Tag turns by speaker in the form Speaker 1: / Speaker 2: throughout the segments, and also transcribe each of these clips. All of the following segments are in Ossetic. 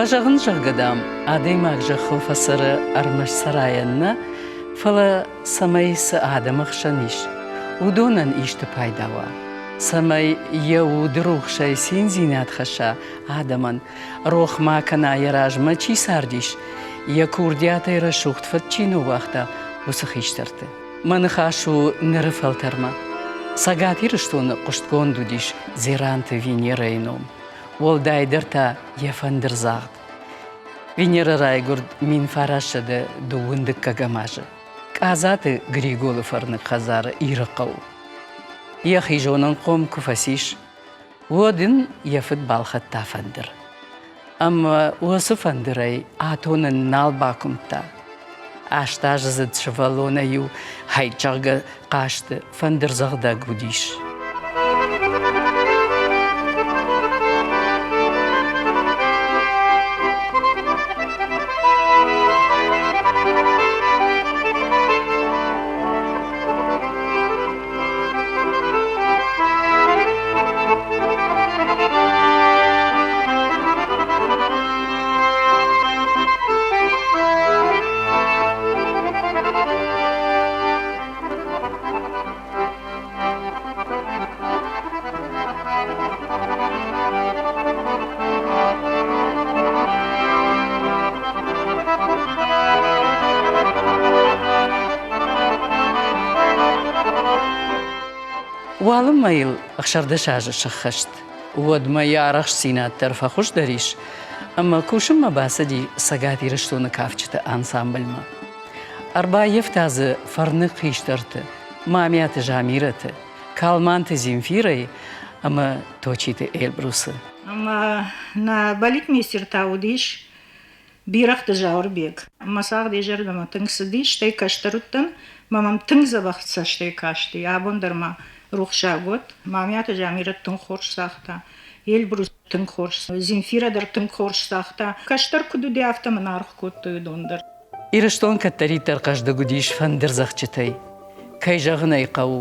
Speaker 1: Фӕзӕгъын, зӕгъгӕ, дам, адӕймаг зӕххыл фӕцӕры ӕрмӕст цӕрайӕн нӕ, фӕлӕ цӕмӕй цы адӕмы хсӕн ис, уыдонӕн исты пайда уа, цӕмӕй йӕ уды рухсӕй циндзинад хӕсса адӕмӕн, рох ма кӕна йӕ размӕ чи цардис, йӕ курдиатӕй рӕсугъд фӕд чи ныууагъта, уыцы хистӕрты. Мӕ ныхас у ныры фӕлтӕрмӕ. Цӕгат Ирыстоны хъуыстгонд уыдис Дзеранты Венерӕйы ном, уӕлдайдӕр та йӕ фӕндырдзагъд. Венера райгуырд 1921 азы Къадзаты Григолы фӕрныг хӕдзары Ирыхъӕуы. Йӕхи зонынхъом куы фӕцис, уӕд ын йӕ фыд балхӕдта фӕндыр. Ӕмӕ уыцы фӕндырӕй атонын нал бакуымдта. Астаздзыд сывӕллонӕй-иу хӕйчъӕгъгӕ хъазты фӕндырдзӕгъдӕг уыдис. Уалынмӕ йыл 16 азы сӕххӕст. Уӕдмӕ йӕ арӕхстдзинад дӕр фӕхуыздӕр ис ӕмӕ кусынмӕ бацыди Цӕгат Ирыстоны кафджыты ансамбльмӕ. Ӕрбаййӕфта дзы фӕрныг хистӕрты, Мамиаты Замирӕты, Калманты Земфирӕйы ӕмӕ Точиты Эльбрусы.
Speaker 2: Ӕмӕ нӕ балетмейстер та уыдис Бирӕгъты Зауырбег. Мӕ цагъд йӕ зӕрдӕмӕ тынг цыди, стӕй кӕстӕр уыдтӕн, мӕ мӕм тынг дзӕбӕх цӕстӕй касти. Абон дӕр ма рухсаг уӕд. Мамиаты Замирӕт тынг хорз цагъта, Эльбрус тынг хорз, Земфирӕ дӕр тынг хорз цагъта. Кӕстӕр куыд уыди, афтӕ мын аргъ кодтой уыдон дӕр.
Speaker 1: Ирыстон кӕддӕриддӕр хъӕздыг уыдис фӕндырдзӕгъдджытӕй. Кӕй зӕгъын ӕй хъӕуы,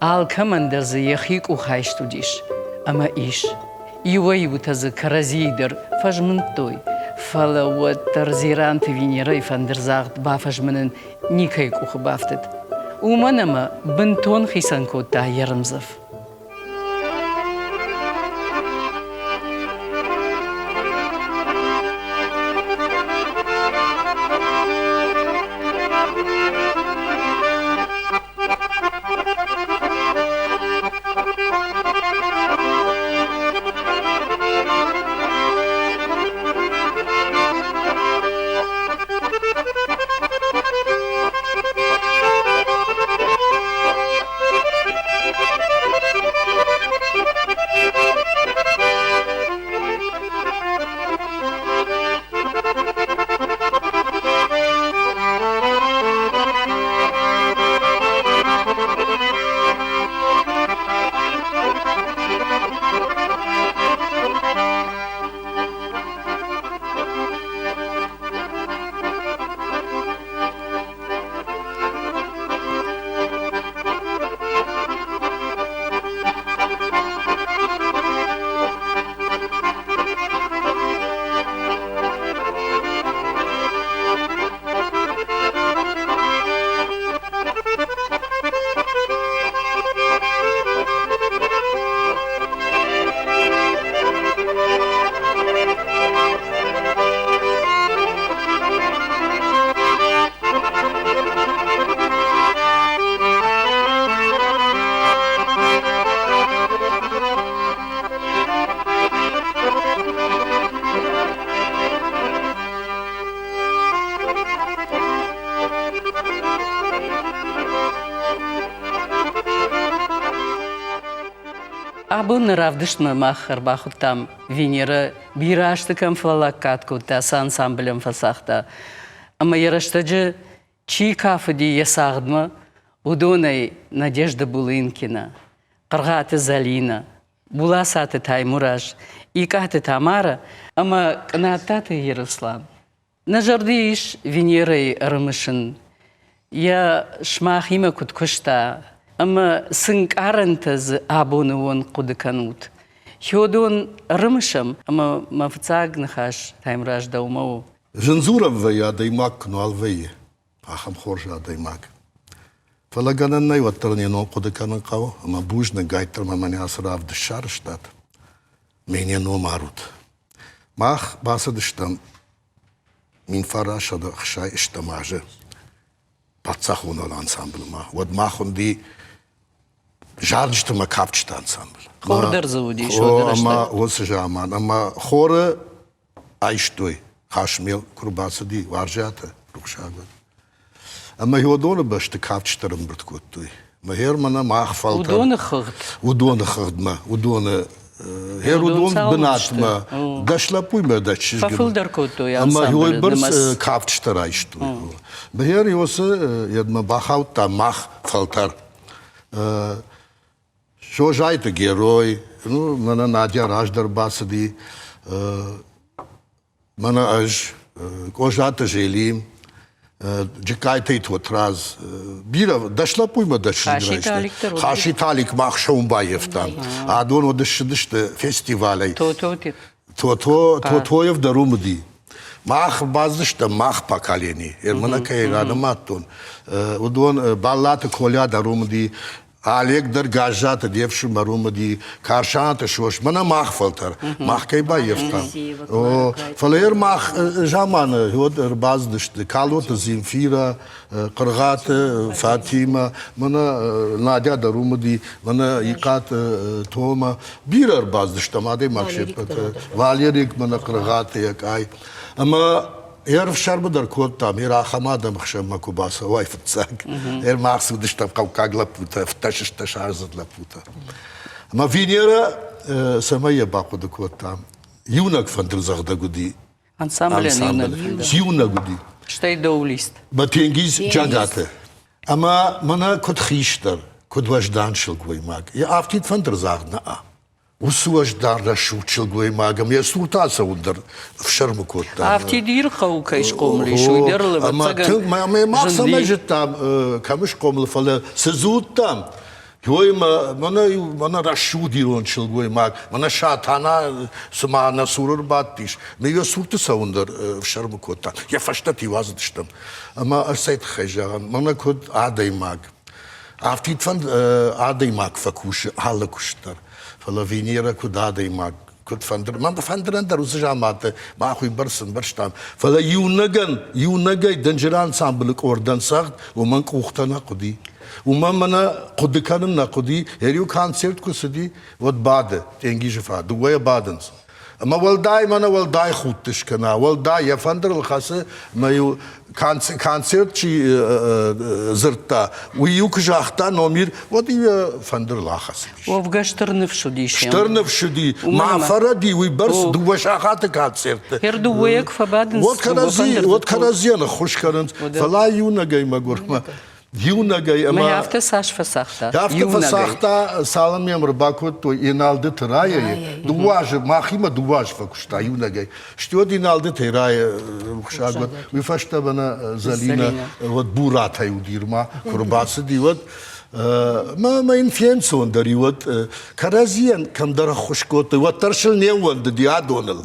Speaker 1: алкӕмӕн дӕр дзы йӕхи къухайст уыдис ӕмӕ ис. Иуӕй-иутӕ дзы кӕрӕдзийы дӕр фӕзмындтой, фӕлӕ уӕддӕр Дзеранты Венерӕйы фӕндырдзагъд бафӕзмынын никӕй къухы бафтыд. Уымӕн ӕмӕ бынтон хицӕн кодта йе рмдзӕф. Абон нӕ равдыстмӕ мах ӕрбахуыдтам Венерӕ бирӕ азты кӕм фӕлӕггад кодта, цы ансамблӕн фӕцагъта. Ӕмӕ йӕ рӕстӕджы чи кафыди йӕ цагъдмӕ, уыдонӕй Надежда Булынкина, Хъыргъаты Зӕлинӕ, Булацаты Таймураз, Икъаты Тамарӕ ӕмӕ Кънаттаты Еруслан. Нӕ зӕрды ис Венерӕйы ӕрымысын, йӕ сымахимӕ куыд куыста ӕмӕ цы нкъарӕнтӕ дзы абоны онг хъуыды кӕнут. Хеодон ӕрымысӕм, ӕмӕ мӕ фыццаг ныхас Таймураз дӕумӕ у.
Speaker 3: Зын дзурӕн вӕййы, адӕймаг куы нал вӕййы, ахӕм хорз адӕймаг. Фӕлӕ гӕнӕн нӕй, уӕддӕр ын йӕ ном хъуыды кӕнын хъӕуы, ӕмӕ бузныг, гайттӕр мӕ мӕнӕ ацы равдыст сарӕзтат. Ме ном арут. Мах бацыдыстӕм 1960 азы паддзахон ансамблмӕ. Уӕд ма хуынди зарджыты ӕмӕ кафджыты ансамбль.
Speaker 1: Хор дӕр дзы уыдис уӕды рӕстӕг.
Speaker 3: Ӕмӕ уыцы заман. Ӕмӕ хоры айстой. Хасмел куы рбацыди Уарзиаты рухсаг уӕд. Ӕмӕ уыдоны бӕсты кафджытӕ ӕрӕмбырд кодтой. Мӕ мӕнӕ мах фӕлтӕр.
Speaker 1: Уыдоны хыгъд.
Speaker 3: Уыдоны хыгъдмӕ, уыдоны Гъер уыдон бынатмӕ дӕс лӕппуимӕ дӕс чызгимӕ.
Speaker 1: Фӕфылдӕр кодтой
Speaker 3: ӕмӕ уыйбӕрц кафджытӕ райстой. Гъер уыцы йедмӕ бахаудта мах фӕлтӕр. Созайты герой, ну, мӕнӕ Надя раздӕр бацыди, мӕнӕ ӕз, Къозаты Зелим, Джыккайты Тотрадз, бирӕ, дӕс лӕппуимӕ дӕс чызджы райстой. Хаши Талик мах сӕум баййӕфтам. Адон уыд ссыдысты фестивалӕй. Тото, Тотоев дӕр уым уыди. Мах бадзыстӕм мах поколени. Мӕнӕ кӕй ранымадтон, уыдон Баллаты Коля дӕр уым уыди, Олег дӕр Гӕззаты де фсымӕр уым уыди, Карсанаты Сос, мӕнӕ мах фӕлтӕр, мах кӕй баййӕфтам. Фӕлӕ йӕ мах заманы уӕд ӕрбацыдысты Калоты Земфира, Хъыргъаты Фатимӕ, мӕнӕ Надя дӕр уым уыди, мӕнӕ Икъаты Тома. Бирӕ ӕрбацыдыстӕм адӕймаг се ппӕты. Валерик мӕнӕ Хъыргъаты йӕ къай. Ӕмӕ Ӕрфсӕрмы дӕр кодтам, ир ахӕм адӕмы хсӕнмӕ куы бацӕуай фыццаг. Эр мах цыдыстӕм хъӕуккаг лӕппутӕ, фыддӕсыстӕсаздзыд лӕппутӕ. Ӕмӕ Венера, цӕмӕй йӕ бахъуыды кодтам, иунӕг фӕндырдзӕгъдӕг уыди.
Speaker 1: Ансамблӕн иунӕг.
Speaker 3: Иунӕг уыди.
Speaker 1: Стӕй доулист.
Speaker 3: Батенгиз Джагаты. Ӕмӕ мӕнӕ куыд хистӕр, куыд уӕздан сылгоймаг, йӕ афтид фӕндырдзагъд нӕ Уыцы уӕздан рӕсугъд сылгоймаг ӕм йӕ цурты ацӕуын дӕр ӕфсӕрмы кодта.
Speaker 1: Афтид Ирыхъӕуы кӕй схъомыл ис, уый дӕр ӕвӕццӕгӕн
Speaker 3: Ӕмӕ мах цӕмӕй зыдтам, кӕм схъомыл, фӕлӕ цы дзы уыдтам, Ой, мӕнӕ, мӕнӕ рӕсугъд ирон сылгоймаг, мӕнӕ Сатана, цыма нӕ цуры рбадтис. Ме йӕ цурты цӕуын дӕр ӕфсӕрмы кодта. Йӕ фӕстӕ-иу азыдыстӕм. Ӕмӕ ӕз цӕй тыххӕй зӕгъын, мӕнӕ куыд адӕймаг, Афтид фӕнд адӕймаг фӕкусы алы куыст дӕр, фӕлӕ Венера куыд адӕймаг, куыд фӕндыр, мӕ фӕндырӕн дӕр уыцы заманты мах уыйбӕрц ӕмбӕрстам, фӕлӕ иунӕгӕн, иунӕгӕй дынджыр ансамблы къордӕн цагъд, уымӕн къухтӕ нӕ хъуыди. Уымӕн мӕнӕ хъуыды кӕнын нӕ хъуыди, йӕ концерт куы цыди, уӕд бады, Тенгизы фӕд, дыууӕйӕ бадынц. Ӕмӕ уӕлдай мӕнӕ уӕлдай худт скӕна, уӕлдай йӕ фӕндырыл хӕцы, ӕмӕ-иу концерт чи дзырдта, уый-иу куы загъта номир, уӕд-иу йӕ фӕндырыл ахӕцыдис.
Speaker 1: Уӕвгӕ стыр ныфс уыдис.
Speaker 3: Стыр ныфс уыди. Ма фӕрӕди уый бӕрц дыууӕ сахаты концертты.
Speaker 1: Ӕр дыууӕйӕ куы фӕбадынц,
Speaker 3: уӕд кӕрӕдзийӕн ӕххуыс кӕнынц, фӕлӕ иунӕгӕй мӕгуырмӕ иунӕгӕй ӕмӕ
Speaker 1: Мӕ афтӕ цас фӕцагъта?
Speaker 3: Афтӕ фӕцагъта, цалынмӕ йӕм ӕрбакодтой Еналдыты Райӕйы. Дыууӕ азы, махимӕ дыууӕ азы фӕкуыста иунӕгӕй. Стӕй уӕд Еналдытӕй Райӕ рухсаг уӕд. Уый фӕстӕ мӕнӕ Зӕлинӕ уӕд Буратӕй уыд Ирма, куы рбацыди, уӕд мӕ йын фенцондӕр и уӕд кӕрӕдзийӕн кӕмдӕр ӕххуыс кодтой, уӕддӕр сыл не ууӕндыди адоныл.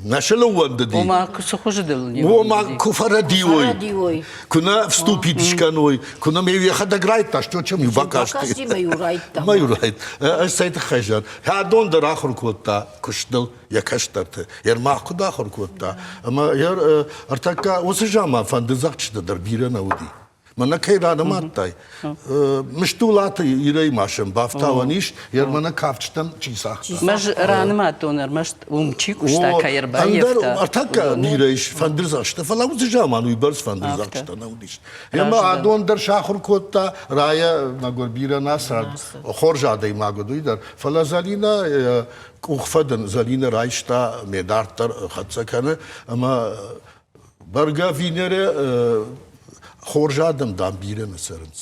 Speaker 3: Нӕ сыл ӕууӕндыди.
Speaker 1: Ома, цы хуызы дыл не
Speaker 3: Ома, куы фӕрӕдиой, куы нӕ вступить скӕной, куы нӕ ме йӕхӕдӕг райдта, что чем иу бакасти. Ма иу райд. Ӕз цӕй тыххӕй зӕгъын. Хӕдон дӕр ахуыр кодта куыстыл йӕ кӕстӕрты. Ермах куыд ахуыр кодта. Ӕмӕ ӕртӕккӕ уыцы заман фӕндыдзӕгъдджытӕ дӕр бирӕ нӕ уыди. Мӕнӕ кӕй ранымадтай, Мыстулаты Ирӕй ма сӕм бафтауӕн ис, мӕнӕ кафджытӕн чи цагъта.
Speaker 1: Мӕз ранымадтон ӕрмӕст уым чи куыста, кӕй ӕрбаййӕфта.
Speaker 3: Ӕртӕккӕ бирӕ ис фӕндырдзӕгъдтӕ, фӕлӕ уыцы заман уыйбӕрц фӕндырдзӕгъдтӕ нӕ уыдис. Ӕмӕ адон дӕр сахуыр кодта, Райӕ мӕгуыр бирӕ нӕ цард, хорз адӕймаг уыд уый дӕр. Фӕлӕ Зӕлинӕ къухфӕдын Зӕлинӕ райста, ме дарддӕр хӕццӕ кӕны ӕмӕ Бӕргӕ Венерӕ хорз адӕм, дам, бирӕ нӕ цӕрынц.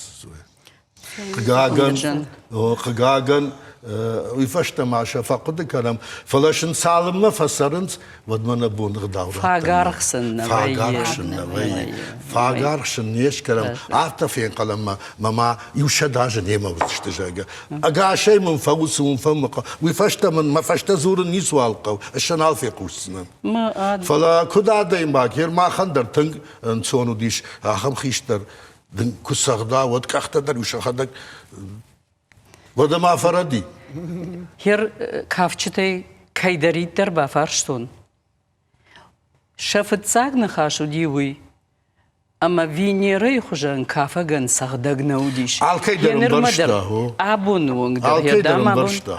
Speaker 3: Хъыгагӕн, хъыгагӕн, Уый фӕстӕ ма сӕ фӕхъуыды кӕнӕм, фӕлӕ сын цалынмӕ фӕцӕрынц, уӕдмӕ нӕ боны гъдау
Speaker 1: Фаг сын нӕ вӕййы.
Speaker 3: Фаг сын нӕ вӕййы. Фаг сын не скӕнӕм. Афтӕ фенхъӕлӕм мӕ ма иу 100 азы немӕ уыдзысты, зӕгъгӕ. Ӕгасӕй мын фӕуы, цы уын фӕмы хъӕуы. Уый фӕстӕ мын мӕ фӕстӕ дзурын ницуал хъӕуы, ӕз сӕ нал фехъусдзынӕн. Фӕлӕ куыд адӕймаг, йе махӕн дӕр тынг ӕнцон уыдис ахӕм хистӕр дын куы цӕгъда, уӕд къӕхтӕ дӕр иу сӕхӕдӕг Уӕдӕ ма фӕрӕди.
Speaker 1: Хер кафджытӕй кӕйдӕриддӕр бафарстон. Сӕ фыццаг ныхас уыди уый, ӕмӕ Венерӕйы хуызӕн кафӕгӕн цӕгъдӕг нӕ уыдис.
Speaker 3: Алкӕй дӕр ӕмбӕрста.
Speaker 1: Абоны онг дӕр.
Speaker 3: Алкӕй дӕр ӕмбӕрста.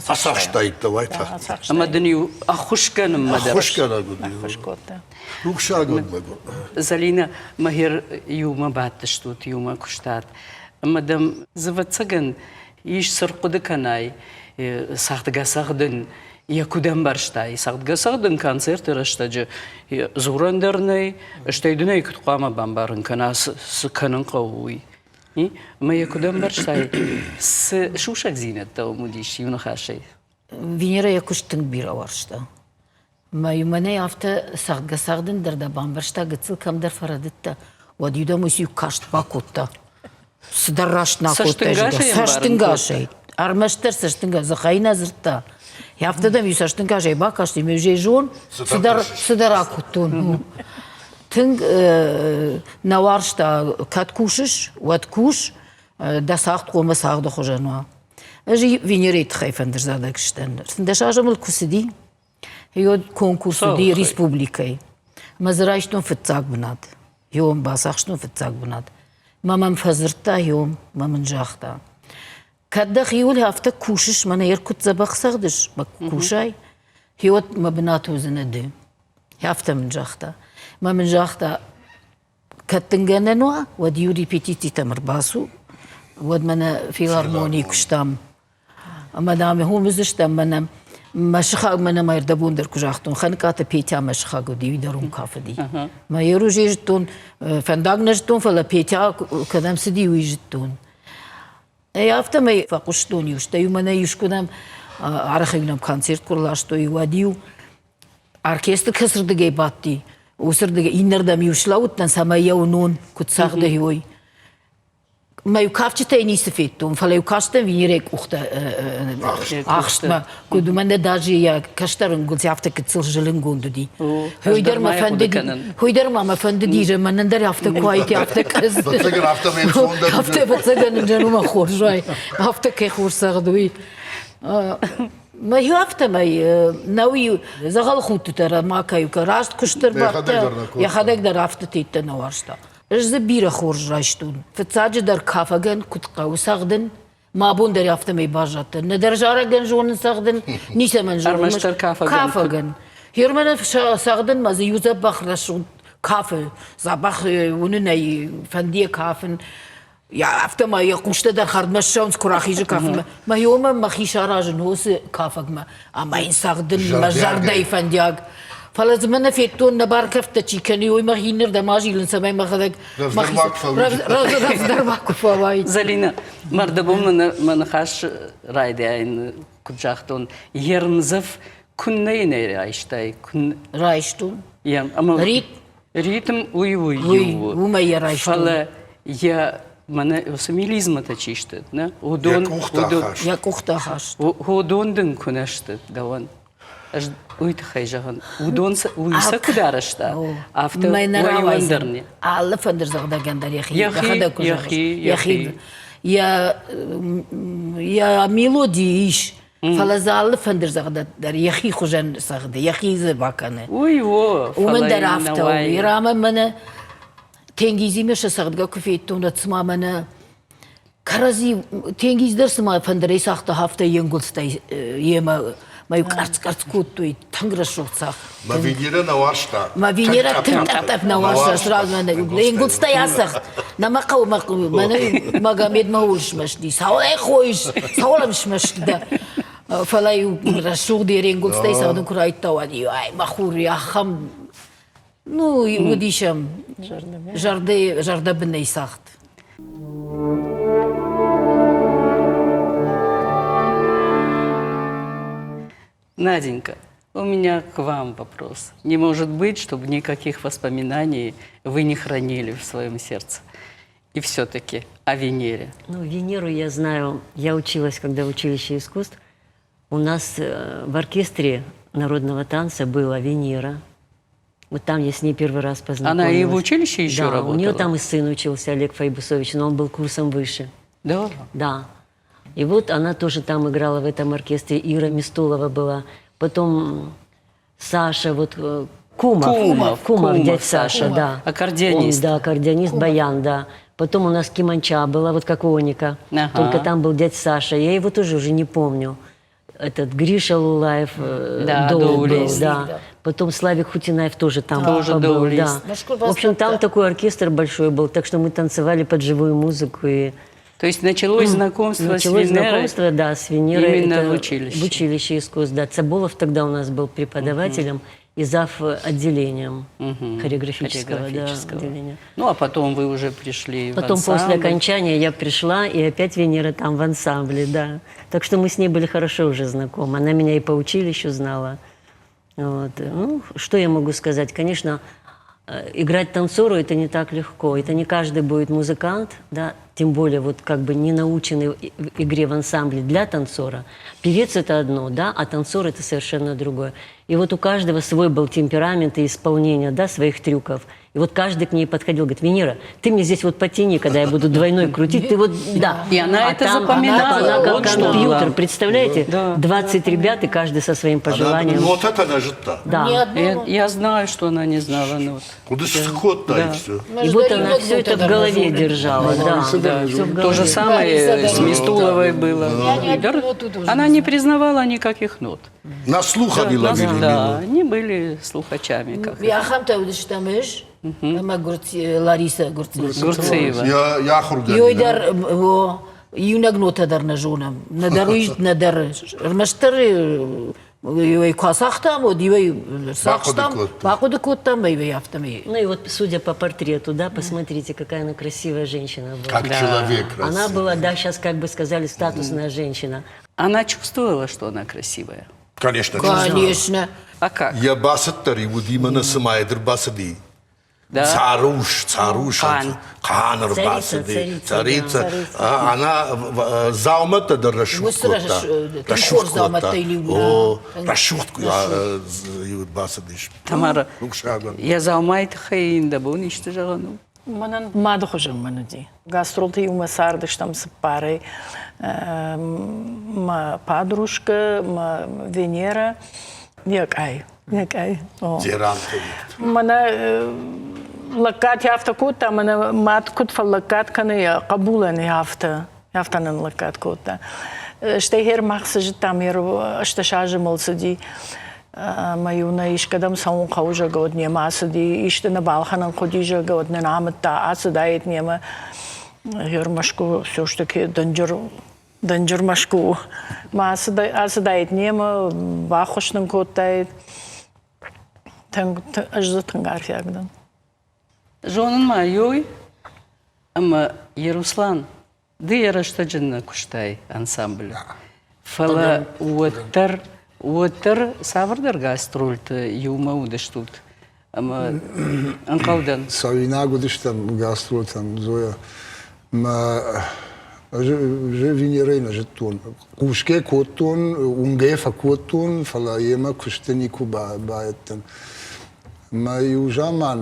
Speaker 3: Ацахстаид дӕ уайтагъд.
Speaker 1: Ӕмӕ дын-иу ӕххуысгӕнынмӕ дӕр.
Speaker 3: Ӕххуысгӕнӕг уыди.
Speaker 2: Ӕххуыс кодта.
Speaker 3: Рухсаг уӕд мӕгуыр.
Speaker 1: Зӕлинӕ, мӕхер иумӕ бадтыстут, иумӕ куыстат. Ӕмӕ дӕм дзы, ӕвӕццӕгӕн, ис цы рхъуыды кӕнай, цӕгъдгӕ-цӕгъдын йӕ куыд ӕмбӕрстай? Цӕгъдгӕ-цӕгъдын концерты рӕстӕджы дзурӕн дӕр нӕй, стӕй дын ӕй куыд хъуамӕ бамбарын кӕна, цы кӕнын хъӕуы, уый. Ӕмӕ йӕ куыд ӕмбӕрстай, цы сусӕгдзинӕдтӕ уым уыдис иу ныхасӕй?
Speaker 4: Венера йӕ куыст тынг бирӕ уарзта. Мӕ-иу мӕнӕй афтӕ цӕгъдгӕ-цӕгъдын дӕр дӕ бамбӕрста, гыццыл кӕмдӕр фӕрӕдыдтӕ, уӕд-иу дӕм уыцы иу каст бакодта. Цыдӕр раст нӕ кодта, цӕстынгасӕй. Ӕрмӕстдӕр цӕстынгас, дзыхӕй нӕ дзырдта. Афтӕ дӕм-иу цӕстынгасӕй бакасти, ме взӕй зон, цыдӕр, цыдӕр акодтон. Тынг нӕ уарзта, кӕд кусыс, уӕд кус, дӕ цагъд хъуамӕ цагъды хуызӕн уа. Ӕз Венерӕйы тыххӕй фӕндырзадӕг сдӕн. 15 азы мыл куы цыди, Йод конкурс уыди республикӕйы. Мӕ дзы райстон фыццаг бынат. Йом бацахстон фыццаг бынат. Мӕ мӕм фӕдзырдта йом, мӕ мын загъта: Кӕд дӕхиуыл афтӕ кусыс, мӕнӕ йер куыд дзӕбӕх цӕгъдыс, мӕ кусай, хиуӕт мӕ бынат уыдзынӕ ды. Афтӕ мын загъта. Мӕ мын загъта, кӕд дын гӕнӕн уа, уӕд иу репетицитӕм ӕрбацу, уӕд мӕнӕ филармонийы куыстам. Ӕмӕ, дам, хом уыдзыстӕм, мӕнӕ мӕ сыхаг мӕнӕ ма ӕрдӕбон дӕр куы загътон, Хӕныкъаты Петя мӕ сыхаг уыди, уый дӕр уым кафыди. Мӕ ерузей зыдтон, фӕндаг нӕ зыдтон, фӕлӕ Петя кӕдӕм цыди, уый зыдтон. Афтӕмӕй фӕхъуыстон-иу, стӕй-иу мӕнӕ искуыдӕм арӕх-иу нӕм концерт куы рластой, уӕд-иу оркестр кӕцырдыгӕй бадти, уыцырдыгӕй иннӕрдӕм-иу слӕууыдтӕн, цӕмӕй йӕ уынон, куыд цагъдӕй, уый. Мӕ-иу кафджытӕй ницы федтон, фӕлӕ-иу кастӕн Венерӕйы къухтӕ ахстмӕ. Куыд уымӕн дӕ даже йӕ кӕстӕр ӕнгуылдз афтӕ гыццыл зылынгонд уыди. Уый дӕр мӕ фӕндыди, уый дӕр ма мӕ фӕндыди, мӕнӕн дӕр афтӕ куы уаид, афтӕ къӕдз. Афтӕ ӕвӕццӕгӕн ын уымӕ хорз уай, афтӕ кӕй хорз цӕгъд, уый. Мӕ афтӕмӕй нӕуи дзӕгъӕл худтытӕ ма кӕй раст куыст ӕрбадтӕ, йӕхӕдӕг дӕр афтӕ теттӕ нӕ уарзта. Ӕз дзы бирӕ хорз райстон. Фыццаджыдӕр кафӕгӕн куыд хъӕуы цӕгъдын, мӕ абон дӕр афтӕмӕй баззадтӕн. Нӕдӕр зарӕгӕн зонын цӕгъдын, ницӕмӕн зонын.
Speaker 1: Ӕрмӕстдӕр кафӕгӕн.
Speaker 4: Кафӕгӕн. Германы цӕгъдын ма дзы иу дзӕбӕх рӕсугъд кафы, дзӕбӕх уынынӕй фӕндийӕ кафын. Афтӕ ма йӕ хъустӕ дӕр хӕрдмӕ ссӕуынц, куы рахизы кафынмӕ. Мӕ иомӕ мӕхи саразын уыцы кафӕгмӕ ӕмӕ йын цӕгъдын мӕ зӕрдӕйы фӕндиаг. Фӕлӕ дзы мӕнӕ федтон, нӕ баркӕфтӕ чи кӕны, уый мӕхи иннӕрдӕм азилын, цӕмӕй мӕхӕдӕг рӕвдздӕр ма куы фӕуаид.
Speaker 1: Зӕлинӕ, мӕрдӕбон мӕ ныхас райдайын куыд загътон, йе рмдзӕф куыннӕ йын ӕй райстай?
Speaker 4: Райстон.
Speaker 1: Рит Ритм уый у иу.
Speaker 4: Уымӕй йӕ райстон.
Speaker 1: Фӕлӕ йӕ мӕнӕ уыцы мелизматӕ чи сты, нӕ? Уыдон
Speaker 4: йӕ къухтӕ ахаст.
Speaker 1: Уыдон дын куы нӕ сты дӕуӕн. Ӕз уый тыххӕй зӕгъын, уыдон уый сӕ куыд арӕзта, афтӕ уӕйуӕн дӕр не.
Speaker 4: Алы фӕндырдзӕгъдӕгӕн дӕр йӕхи йӕхӕдӕг куы зӕгъыс, йӕхи йӕ мелоди ис, Фӕлӕ дзы алы фӕндырдзӕгъдӕг дӕр йӕхи хуызӕн цӕгъды, йӕхи дзы бакӕны.
Speaker 1: Уый у,
Speaker 4: Уымӕн дӕр афтӕ у. Ирамӕ мӕнӕ Тенгизимӕ сӕ цӕгъдгӕ куы федтон, уӕд цыма мӕнӕ кӕрӕдзи Тенгиз дӕр цыма фӕндырӕй цагъта, афтӕ йе нгуылдзтӕй йемӕ мӕ-иу къӕрцц-къӕрцц кодтой, тынг рӕсугъд цагъд.
Speaker 3: Мӕ Венера нӕ уарзта.
Speaker 4: Мӕ Венера тынг тъӕпп-тъӕпп нӕ уарзта, сразу мӕ ӕнгуылдзтӕй ацагъд. Нӕ мӕ хъӕуы, мӕ хъӕуы, мӕнӕ Магомед мӕ ууыл смӕсти. Цӕуыл ӕй хойыс, цӕуыл ӕм смӕсты дӕ? Фӕлӕ-иу рӕсугъд йе нгуылдзтӕй цӕгъдын куы райдыдта, уӕд-иу ай, мӕ хур, ахӕм ну, уыдис ӕм зӕрдӕбынӕй цагъд.
Speaker 1: Наденька, у меня к вам вопрос. Не может быть, чтобы никаких воспоминаний вы не хранили в своем сердце. И все-таки о Венере.
Speaker 5: Ну, Венеру я знаю. Я училась, когда в училище искусств. У нас в оркестре народного танца была Венера. Вот там я с ней первый раз познакомилась.
Speaker 1: Она и в училище еще
Speaker 5: да,
Speaker 1: работала?
Speaker 5: у нее там и сын учился, Олег Файбусович, но он был курсом выше.
Speaker 1: Да?
Speaker 5: Да. И вот она тоже там играла в этом оркестре. Ира Мистулова была. Потом Саша, вот Кумов.
Speaker 1: Кумов,
Speaker 5: Кумов,
Speaker 1: Кумов
Speaker 5: дядь Саша,
Speaker 1: Саша.
Speaker 5: да.
Speaker 1: Аккордеонист.
Speaker 5: Он, да, аккордеонист,
Speaker 4: Кумов.
Speaker 5: баян, да. Потом у нас Киманча была, вот как у Оника.
Speaker 1: Ага.
Speaker 5: Только там был дядь Саша. Я его тоже уже не помню. Этот Гриша Лулаев,
Speaker 1: Да,
Speaker 5: Доул был,
Speaker 1: доулист.
Speaker 5: да.
Speaker 4: Да.
Speaker 5: Потом Славик Хутинаев тоже там
Speaker 1: Тоже
Speaker 5: побыл,
Speaker 1: доулист.
Speaker 5: да.
Speaker 4: Ну, школа
Speaker 5: В общем, там
Speaker 4: Востока.
Speaker 5: такой оркестр большой был, так что мы танцевали под живую музыку. И
Speaker 1: То есть началось знакомство
Speaker 5: началось
Speaker 1: с Венерой?
Speaker 5: знакомство, да, с Венерой.
Speaker 1: Именно
Speaker 5: Это
Speaker 1: в училище.
Speaker 5: В училище искусств, да. Цаболов тогда у нас был преподавателем и зав. отделением хореографического, да,
Speaker 1: Хореографического.
Speaker 5: отделения.
Speaker 1: Ну, а потом вы уже пришли в
Speaker 5: Потом после
Speaker 1: ансамбль.
Speaker 5: окончания я пришла, и опять Венера там в ансамбле, да. Так что мы с ней были хорошо уже знакомы. Она меня и по училищу знала. Вот. Ну, что я могу сказать? Конечно, играть танцору это не так легко. Это не каждый будет музыкант, да, тем более вот как бы не наученный в игре в ансамбле для танцора. Певец это одно, да, а танцор это совершенно другое. И вот у каждого свой был темперамент и исполнение, да, своих трюков. И вот каждый к ней подходил, говорит, Венера, ты мне здесь вот потяни, когда я буду двойной крутить, ты вот, да.
Speaker 1: И она
Speaker 5: А
Speaker 1: это
Speaker 5: там
Speaker 1: запоминала,
Speaker 5: Она как
Speaker 1: вот что
Speaker 5: компьютер,
Speaker 1: главное.
Speaker 5: представляете?
Speaker 1: Да.
Speaker 5: 20 ребят, и каждый со своим пожеланием.
Speaker 3: Вот это даже так.
Speaker 5: Да.
Speaker 4: Ни одну
Speaker 1: Я знаю, что она не знала нот.
Speaker 3: Куда сходно и все.
Speaker 5: И вот она все это в голове держала. Да,
Speaker 1: Да.
Speaker 5: всё в
Speaker 1: То же
Speaker 5: голове.
Speaker 1: самое с Мистуловой было.
Speaker 4: Я ни одну
Speaker 1: Да.
Speaker 4: ноту тоже
Speaker 1: Она
Speaker 4: не
Speaker 1: не признавала никаких нот.
Speaker 3: На слух они ловили.
Speaker 1: Да, они были слухачами. Как
Speaker 4: Я ахӕмтӕ уыдыстӕм ӕз ӕмӕ Лариса
Speaker 1: Гурциева.
Speaker 3: Я ахуыргӕнинаг.
Speaker 4: Ёй дӕр о, иунӕг нотӕ дӕр нӕ зонӕм. Нӕдӕр уый, нӕдӕр ӕрмӕстдӕр иуӕй куы ацагътам, уӕд иуӕй сахстам, бахъуыды кодтам, иуӕй афтӕмӕй.
Speaker 5: Ну и вот, судя по портрету, да, посмотрите, какая она красивая женщина была.
Speaker 3: Как человек
Speaker 5: Она
Speaker 3: красивый.
Speaker 5: была, да, сейчас как бы сказали, статусная женщина.
Speaker 1: Она чувствовала, что она красивая.
Speaker 3: Конечно.
Speaker 4: Конечно.
Speaker 1: А как?
Speaker 3: Йӕ бацыд дӕр уыди мӕнӕ цыма ӕрбацыди.
Speaker 1: Да?
Speaker 3: Царуш, царуш,
Speaker 1: Хъан.
Speaker 3: хъан ӕрбацыди,
Speaker 5: Царица,
Speaker 3: царица.
Speaker 5: царица.
Speaker 3: Она дзаумӕттӕ дӕр рӕсугъд
Speaker 4: Уыцы
Speaker 3: кодта.
Speaker 4: тынг
Speaker 3: Рӕсугъд
Speaker 4: хорз
Speaker 3: кодта.
Speaker 4: дзаумӕттӕй лиу,
Speaker 3: О,
Speaker 4: да.
Speaker 3: рӕсугъд бацыдис.
Speaker 1: Тамара,
Speaker 3: Рухсагӕн.
Speaker 1: йӕ дзаумайы тыххӕй йын дӕ бон исты зӕгъын у?
Speaker 6: Мӕнӕн мады хуызӕн мӕн уыди. Гастролты иумӕ цардыстӕм цыппарӕй. Мӕ подружка, мӕ Венера, йӕ къай. Йӕ къай.
Speaker 3: Дзеранты.
Speaker 6: Мӕнӕ лӕггад афтӕ кодта, мӕнӕ мад куыд фӕллӕггад кӕны йӕ хъӕбулӕн, афтӕ. Афтӕ нын лӕггад кодта. Стӕй хер мах цы зыдтам, 18 азы мыл цыди. Ӕмӕ-иу нӕ искӕдӕм цӕуын хъӕуы, зӕгъгӕ, уӕд немӕ ацыди, исты нӕ балхӕнын хъуыди, зӕгъгӕ, уӕд нын амыдта, ацыдаид немӕ. Гъер Мӕскуы все-таки дынджыр дынджыр Мӕскуы у. Ма ацыдаид немӕ, баххуыс нын кодтаид. Тынг, ӕз дзы тынг арфиаг дӕн.
Speaker 1: Зонын ма ёй, ӕмӕ Еруслан, ды йӕ рӕстӕджы нӕ куыстай ансамблы. Фӕлӕ уӕддӕр, уӕддӕр цавӕрдӕр гастрольты иумӕ уыдыстут ӕмӕ ӕнхъӕлдӕн.
Speaker 7: Цӕуинаг уыдыстӕм гастрольтӕм, Зоя. Мӕ ӕз Венерӕй нӕ зыдтон. Хъусгӕ кодтон, уынгӕ фӕкодтон, фӕлӕ йемӕ куысты никуы баэдтӕн. Мӕ иу заман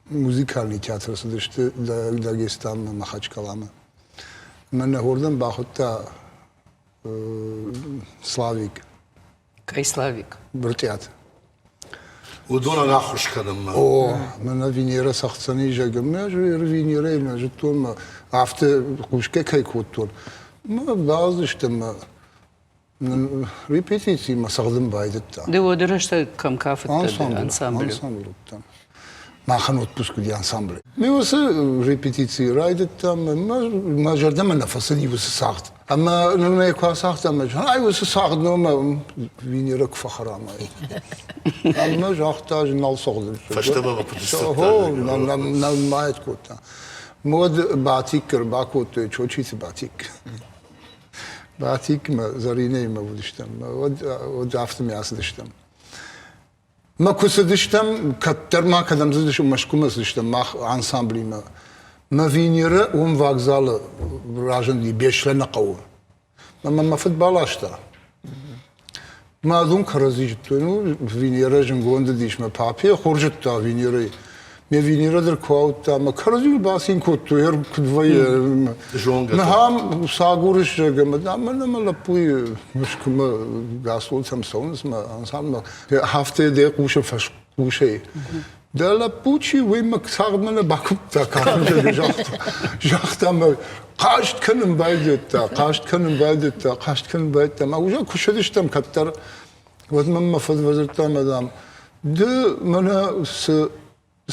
Speaker 7: музыкальный театры цыдысты Дагестанмӕ, Махачкаламӕ. Мӕ нӕ хордӕм бахуыдта Славик.
Speaker 1: Кӕй Славик?
Speaker 7: Брытъиаты.
Speaker 3: Уыдонӕн ӕххуыс кӕнынмӕ.
Speaker 7: О, мӕнӕ Венера цӕхдзӕни, зӕгъгӕ. Мӕ Венерӕйы нӕ зыдтон, мӕ афтӕ хъусгӕ кӕй кодтон. Мӕ баздзыстӕм мӕ репетициимӕ цӕгъдын байдыдта.
Speaker 1: Ды уӕды рӕстӕг кӕм кафыдтӕ ансамблы?
Speaker 7: Ансамблы уыдтӕн. Махӕн отпуск уыди ансамблы. Ме уыцы репетици райдыдтам, мӕ зӕрдӕмӕ нӕ фӕцыди уыцы цагъд. Ӕмӕ нын ӕй куы ацагътам, ай уыцы цагъд номӕ Венера куы фӕхӕрам. Ӕмӕ загъта, нал цӕгъдын.
Speaker 3: Фӕстӕмӕ мӕ куыд
Speaker 7: О, нал мает кодта. Мод Батик ӕрбакодтой, Чочиты Батик. Батикмӕ, Зӕринӕимӕ уыдыстӕм. Уӕд, уӕд афтӕмӕй ацыдыстӕм. Мӕ куы цыдыстӕм, кӕддӕр ма кӕдӕм цыдыстӕм, Мӕскуымӕ цыдыстӕм мах ансамблимӕ. Мӕ Венерӕ уым вокзалы разынди Беслӕны хъӕуы. Ӕмӕ мӕ фыд баласта. Мӕ адон кӕрӕдзи зыдтой. Ну, Венерӕ зынгонд уыдис, мӕ папӕ хорз зыдта Венерӕйы. Ме Венерӕ дӕр куы ауыдта, мӕ кӕрӕдзийыл бацин кодтой, куыд вӕййы.
Speaker 3: Зонгӕ.
Speaker 7: Нахам сагурыс, зӕгъгӕ, мӕ мӕ лӕппуйы Мӕскуымӕ гастролтӕм цӕуынц мӕ ансамблмӕ. Афтӕ дӕ хъусы фӕсхъусӕй. Дӕ лӕппу чи, уый мӕ цагъдмӕ нӕ бакуымдта, кафынтӕ загъта. Загъта мӕ, хъаст кӕнын байдыдта, хъаст кӕнын байдыдта, хъаст кӕнын байдыдта. Мӕ уже куы ссыдыстӕм кӕддӕр, уӕд мӕм мӕ фыд фӕдзырдта ӕмӕ, дам, ды мӕнӕ цы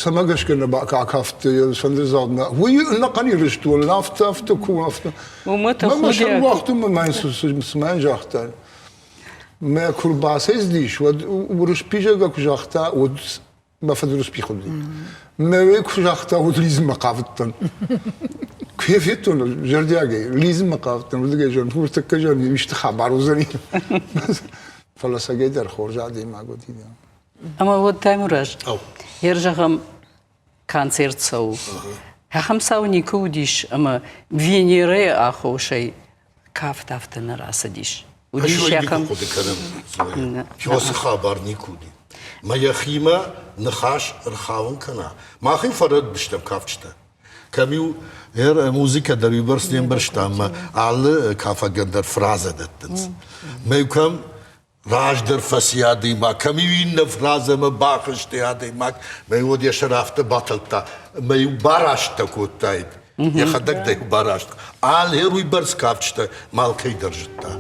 Speaker 7: цӕмӕ гӕсгӕ нӕ акафт фӕндырдзагъдмӕ, уый ӕнӕхъӕн Ирыстон, афтӕ, афтӕ куы афтӕ.
Speaker 1: Уымӕ
Speaker 7: Мӕ сӕруагъты мӕ цымӕ загъта. Мӕ куы рбацӕйцыдис, уӕд Уырысби зӕгъгӕ куы загъта, уӕд мӕ фыд Уырысби хуынди. Мӕ уый куы загъта, уӕд лидзынмӕ хъавыдтӕн. Куы йӕ федтон зӕрдиагӕй, лидзынмӕ хъавыдтӕн, уырдыгӕй зӕгъын, ныртӕккӕ зӕгъын, исты хабар уыдзӕни. Фӕлӕ цӕгӕй дӕр хорз адӕймаг уыди.
Speaker 1: Ӕмӕ уӕд Таймураз, йе зӕгъӕм, концерт цӕуы. Ахӕм цау никуы уыдис, ӕмӕ Венерӕйы аххосӕй кафт афтӕ нӕ рацыдис.
Speaker 3: Уыдис ахӕм... хъуыды кӕнын, Зоя. хабар никуы уыди. Мӕ йӕхимӕ ныхас ӕрхауын кӕна. Мах-иу фӕрӕдыдыстӕм кафджытӕ. Кӕм-иу музыкӕ дӕр уыйбӕрц не мбӕрстам, ӕмӕ алы кафӕгӕн дӕр фразӕ дӕттынц. Мӕ-иу кӕм раздӕр фӕци адӕймаг, кӕм-иу иннӕ фразӕмӕ бахызти адӕймаг, мӕ уӕд йӕ сӕр афтӕ батылдта, мӕ-иу барасттӕ кодтаид, йӕхӕдӕг дӕ-иу бараст. Алер уыйбӕрц кафджытӕ ма алкӕй дӕр зыдта.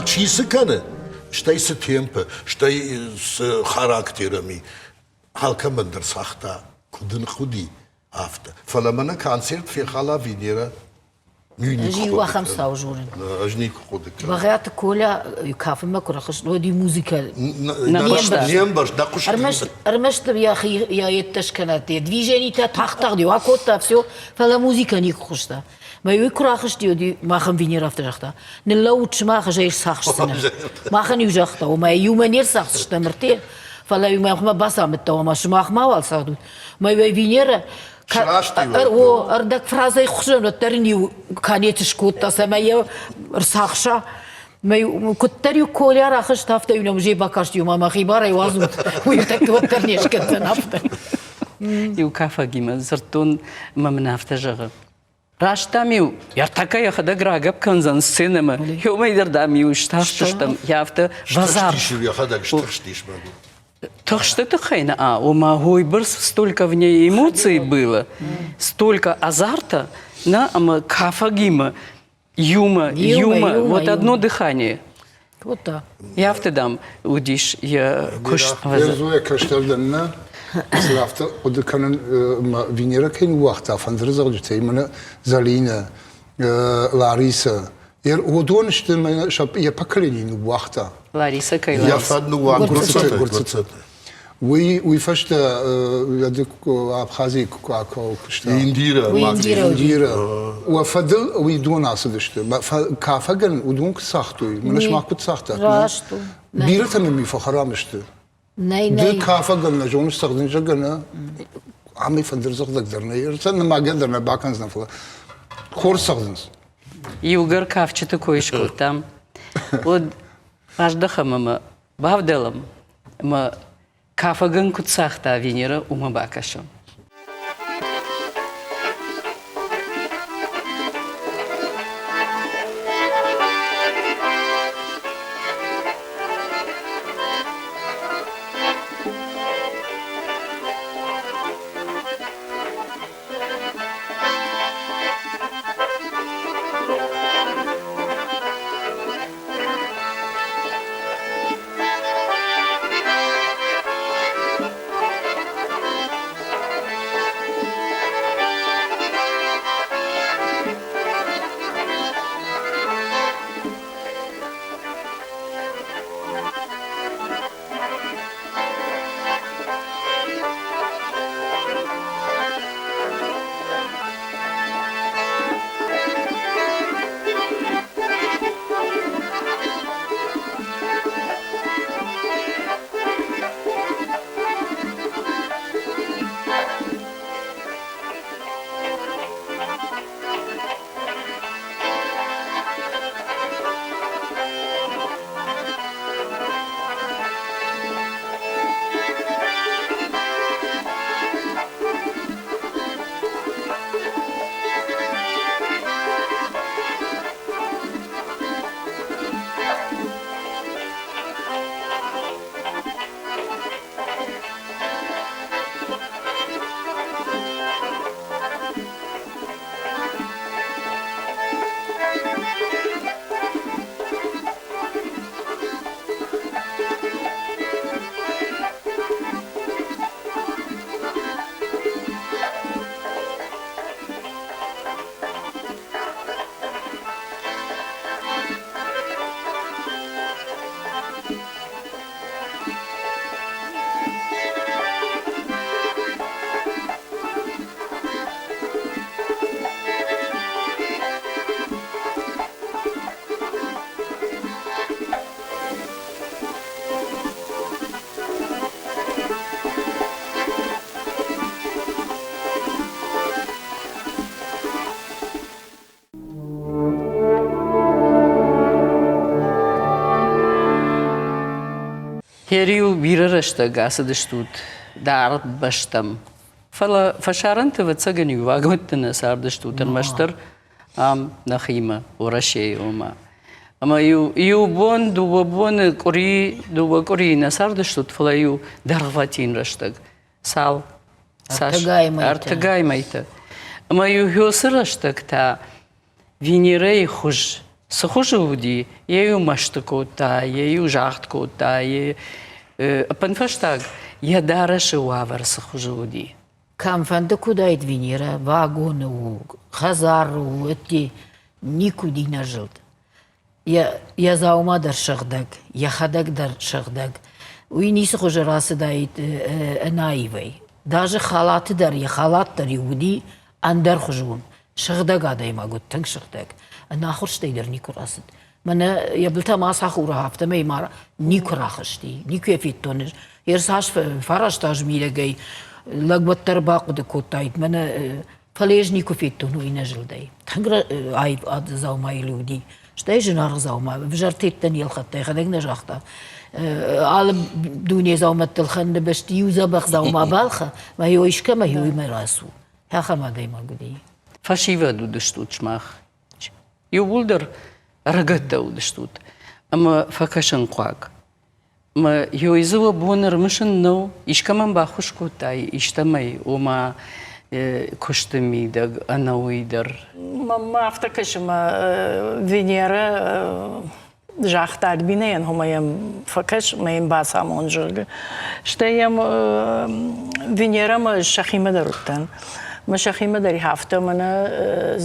Speaker 3: Чи цы кӕны, стӕй цы темпы, стӕй цы характеры ми, алкӕмӕн дӕр цагъта, куыд ын хъуыди, афтӕ. Фӕлӕ мӕнӕ концерт фехала Венера
Speaker 4: Ӕз иу ахӕм цау зонын.
Speaker 3: Ӕз никуы хъуыды кӕнын.
Speaker 4: Бӕгъиаты Коля кафынмӕ куы рахызт, уӕд иу музыкӕ
Speaker 3: не мбӕрст, нӕ хъуыст.
Speaker 4: Ӕрмӕст, ӕрмӕст йӕхи йӕ йедтӕ скӕнӕд, йӕ движенитӕ тагъд-тагъд-иу акодта, все, фӕлӕ музыкӕ никуы хъуыста. Мӕ уый куы рахызти, уӕд махӕн Венера афтӕ загъта, ныллӕуут сымах, ӕз ӕй рцахсдзынӕн. Махӕн иу загъта, ома иумӕ не рцахсдзыстӕм ӕртӕ, фӕлӕ иу махмӕ бацамыдта, ома сымах мауал цӕгъдут. Мӕ Венера Ӕрдӕг фразӕйы хуызӕн уӕддӕр ын-иу конец скодта, цӕмӕй йӕ рцахса. Куыддӕр-иу Коля рахызт, афтӕ-иу нӕм уже бакаст, иу мӕ хибарӕй уадзут, уый уӕддӕр не скӕндзӕн афтӕ.
Speaker 1: Иу кафӕгимӕ дзырдтон ӕмӕ мын афтӕ зӕгъы. Раст дам-иу ӕртӕккӕ йӕхӕдӕг рагӕпп кӕндзӕн сценӕмӕ, уымӕй дӕр дам-иу стахтыстӕм, йӕ афтӕ базар.
Speaker 3: Йӕхӕдӕг стыхстис мӕгуыр.
Speaker 1: Тыхсты тыххӕй нӕ, ома уыйбӕрц столько в ней эмоций было, столько азарта, на, ӕмӕ кафӕгимӕ иумӕ, иумӕ, вот одно дыхание.
Speaker 4: Вот да.
Speaker 1: Афтӕ, дам, уыдис йӕ куыст.
Speaker 7: Зоя кӕстӕр дӕн нӕ, афтӕ хъуыды кӕнын, Венера кӕй ныууагъта фӕндырдзӕгъдджытӕй, мӕнӕ Зӕлинӕ, Ларисӕ, уыдон сты йӕ поколени ныууагъта.
Speaker 1: Лариса кӕй
Speaker 3: Йӕ фӕд ныууагъта Гуырцыты.
Speaker 7: Уый уый фӕстӕ Абхазийы куы куыста.
Speaker 3: Индира.
Speaker 7: Индира. Уӕ фӕдыл уыдон ацыдысты. Кафӕгӕн уыдон куы цагътой, мӕнӕ сымах куыд цагътат.
Speaker 4: Раст у.
Speaker 7: Бирӕтӕ мын фӕхӕрам сты.
Speaker 4: Нӕй, нӕй.
Speaker 7: Ды кафӕгӕн нӕ зоныс цӕгъдын, зӕгъгӕ, нӕ. Амӕй фӕндырдзӕгъдӕг дӕр нӕ. Сӕ нымагӕ дӕр нӕ бакӕндзынӕ, фӕлӕ хорз цӕгъдынц.
Speaker 1: Иугӕр кафджыты кой скодтам, уӕд аздӕхӕм ӕмӕ бавдӕлӕм. Ӕмӕ кафӕгӕн куыд цагъта Венера, уымӕ бакӕсӕм. Хериу бирӕ рӕстӕг ацыдыстут дард бӕстӕм. Фӕлӕ фӕсарӕнты, ӕвӕццӕгӕн, иу вагӕтты нӕ цардыстут, ӕрмӕстдӕр ам нӕхимӕ, Уӕрӕсейы ома. Ӕмӕ-иу иу бон, дыууӕ боны, къуыри, дыууӕ къуырийы нӕ цардыстут, фӕлӕ-иу дӕргъвӕтин рӕстӕг. Цал? Цас? Ӕртыгай мӕйтӕ. Ӕмӕ-иу уыцы рӕстӕг та Венерӕйы хуыз цы хуызы уыди, йе-иу мӕсты кодта, йе-иу загъд кодта, йе ӕппынфӕстаг йӕ дарӕсы уавӕр цы хуызы уыди.
Speaker 4: Кӕмфӕнды куы уыдаид Венерӕ, вагоны у, хӕдзары у, ӕдде никуы уыди нӕ зылд. Йӕ, йӕ дзаума дӕр сыгъдӕг, йӕхӕдӕг дӕр сыгъдӕг. Уый ницы хуызы рацыдаид ӕнаивӕй. Даже халаты дӕр, йӕ халат дӕр-иу уыди ӕндӕрхуызон. Сыгъдӕг адӕймаг уыд, тынг сыгъдӕг. Ӕнахуырстӕй дӕр никуы рацыд. Мӕнӕ йӕ былтӕ ма ацахур, афтӕмӕй ма никуы рахызти, никуы йӕ федтон. Йе рцас фараст азы мидӕгӕй лӕг уӕддӕр бахъуыды кодтаид, мӕнӕ фӕлӕ ӕз никуы федтон уый нӕ зылдӕй. Тынг аив дзаумайыл уыди. Стӕй зынаргъ дзаума, ӕвзӕр теттӕ не лхӕдта, йӕхӕдӕг нӕ загъта. Алы дуне дзаумӕтты лхӕныны бӕсты иу дзӕбӕх дзаума балхӕ, мӕ йо искӕмӕ иуимӕ рацу. Ахӕм адӕймаг уыди.
Speaker 1: Фӕсивӕд уыдыстут сымах. Иууылдӕр ӕрыгӕттӕ уыдыстут ӕмӕ фӕкӕсынхъуаг. Мӕ ёйдзы уӕ бон ӕрымысын нӕу, искӕмӕн баххуыс кодтай истӕмӕй, ома куысты мидӕг ӕнӕуый дӕр?
Speaker 6: Мӕнмӕ афтӕ кӕсы, мӕ Венерӕ загъта Альбинӕйӕн, ома йӕм фӕкӕс, мӕ йын бацамон, зӕгъгӕ. Стӕй йӕм Венерӕмӕ сӕхимӕ дӕр уыдтӕн. Мӕ сӕхимӕ дӕр афтӕ мӕнӕ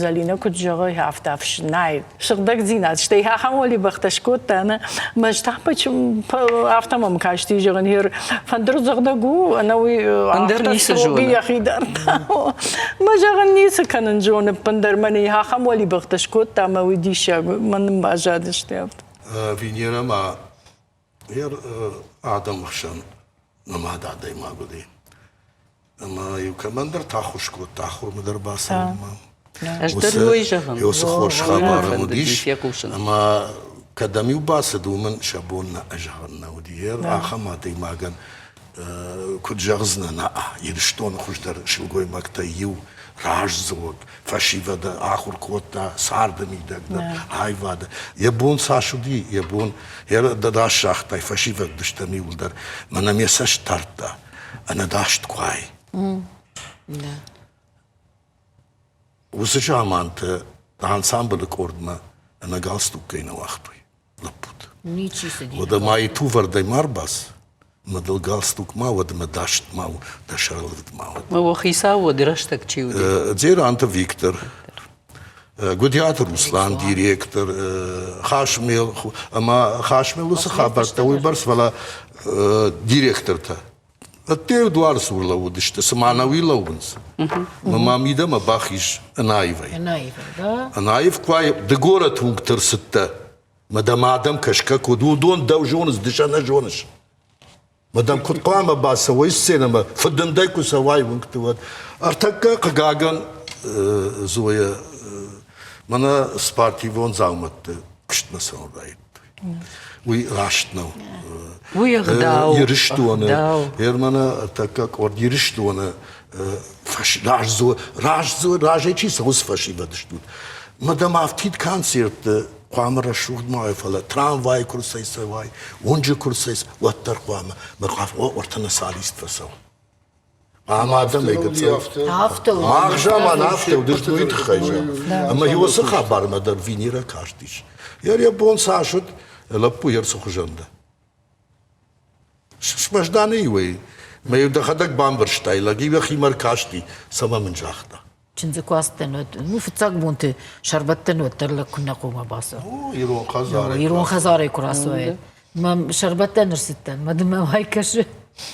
Speaker 6: Зӕлинӕ куыд зӕгъы, афтӕ ӕфснайд. Сыгъдӕгдзинад, стӕй ахӕм уӕлибӕхтӕ скодта, нӕ мӕ та афтӕ мӕм касти, зӕгъын, хер фӕндырдзӕгъдӕг у, ӕнӕуый
Speaker 1: ӕндӕр ницы зоны.
Speaker 6: Йӕхи дӕр Мӕ зӕгъын ницы кӕнын зоны ӕппындӕр, мӕнӕ ахӕм уӕлибӕхтӕ скодта ӕмӕ уый диссаг, мӕн нын баззадысты афтӕ.
Speaker 3: Венера ма йӕ адӕмы хсӕн нымад адӕймаг уыди. Ӕмӕ-иу кӕмӕндӕр та ӕххуыс кодта ахуырмӕ дӕр бацӕуынмӕ.
Speaker 1: Ӕз дӕр уый зӕгъын.
Speaker 3: Уыцы хорз хабар ын уыдис. Ӕмӕ. Кӕдӕм-иу бацыд, уымӕн сӕ бон нӕ зӕгъын нӕ уыди. Ахӕм адӕймагӕн куыд зӕгъдзынӕ, нӕ, Ирыстоны хуыздӕр сылгоймӕгтӕй иу раздзог, фӕсивӕды ахуыр кодта царды мидӕг дӕр, аивады. Йӕ бон цас уыди, йӕ бон, йӕ раст загътай, фӕсивӕд стӕм иуылдӕр. Мӕнӕ ме цӕст дардта, ӕнӕдаст куы Уыцы заманты ансамблы къордмӕ ӕнӕ галстуккӕй нӕ уагътой лӕппуты.
Speaker 4: Ничи цыди.
Speaker 3: Уӕдӕ ма итувӕрдӕй ма рбац, мӕ дыл галстук ма уӕд, мӕ даст ма у, дӕ сӕрылвыд ма уӕд.
Speaker 1: Мӕ уӕ хицау уӕд рӕстӕг чи уыди?
Speaker 3: Дзеранты Виктор, Гуыдиаты Руслан, директор, Хасмел, ӕмӕ Хасмел уыцы хабӕрттӕ уыйбӕрц, фӕлӕ директортӕ Ӕдде дуары цур лӕууыдысты, цыма нӕуи лӕууынц. Мӕ ма мидӕмӕ бахиз ӕнаивӕй.
Speaker 4: Ӕнаивӕй, да?
Speaker 3: Ӕнаив куы ай, ды горӕты уынгты ӕрцыдтӕ, мӕ дӕм адӕм кӕсгӕ куыд, уыдон дӕу зонынц, ды сӕ нӕ зоныс. Мӕ дӕм куыд хъуамӕ бацӕуой сценӕмӕ, фыдындӕй куы цӕуай уынгты, уӕд. Ӕртӕккӕ, хъыгагӕн, Зоя, мӕнӕ спортивон дзаумӕтты куыстмӕ цӕуын райдыдтой. Уый раст нӕу.
Speaker 1: Уый ӕгъдау.
Speaker 3: Ирыстоны, Германы ӕртӕккӕ къорд Ирыстоны разӕй чи цӕуы, уыцы фӕсивӕд стут. Мӕ дӕм афтид концертты хъуамӕ рӕсугъд ма уай, фӕлӕ трамвайы куы рцӕйцӕуай, уынджы куы рцӕйцӕуай, уӕддӕр хъуамӕ мӕ ӕртӕ солист фӕцӕуы. Ӕмӕ адӕмӕй гыццыл.
Speaker 4: Афтӕ уыд.
Speaker 3: Мах заман афтӕ уыдысты уый тыххӕй зӕгъ. Ӕмӕ уыцы хабармӕ дӕр Венера кастис. Йӕ бон цас уыд, лӕппу йӕ цы хуызӕн дӕ. Смӕзданы иуӕй, мӕ-иу дӕхӕдӕг бамбӕрстай, лӕг-иу йӕхимӕ ӕркасти, цӕмӕ мын загъта.
Speaker 4: Чындзы куы ацыдтӕн, уӕд, ну, фыццаг бонты сӕрбӕттӕн уӕддӕр лӕг куыннӕ хъуамӕ бацӕуа.
Speaker 3: Ирон хӕдзарӕй.
Speaker 4: Ирон хӕдзарӕй куы рацӕуай. Мӕ сӕрбӕттӕн ӕрцыдтӕн, мӕ дын мӕ уай кӕсы,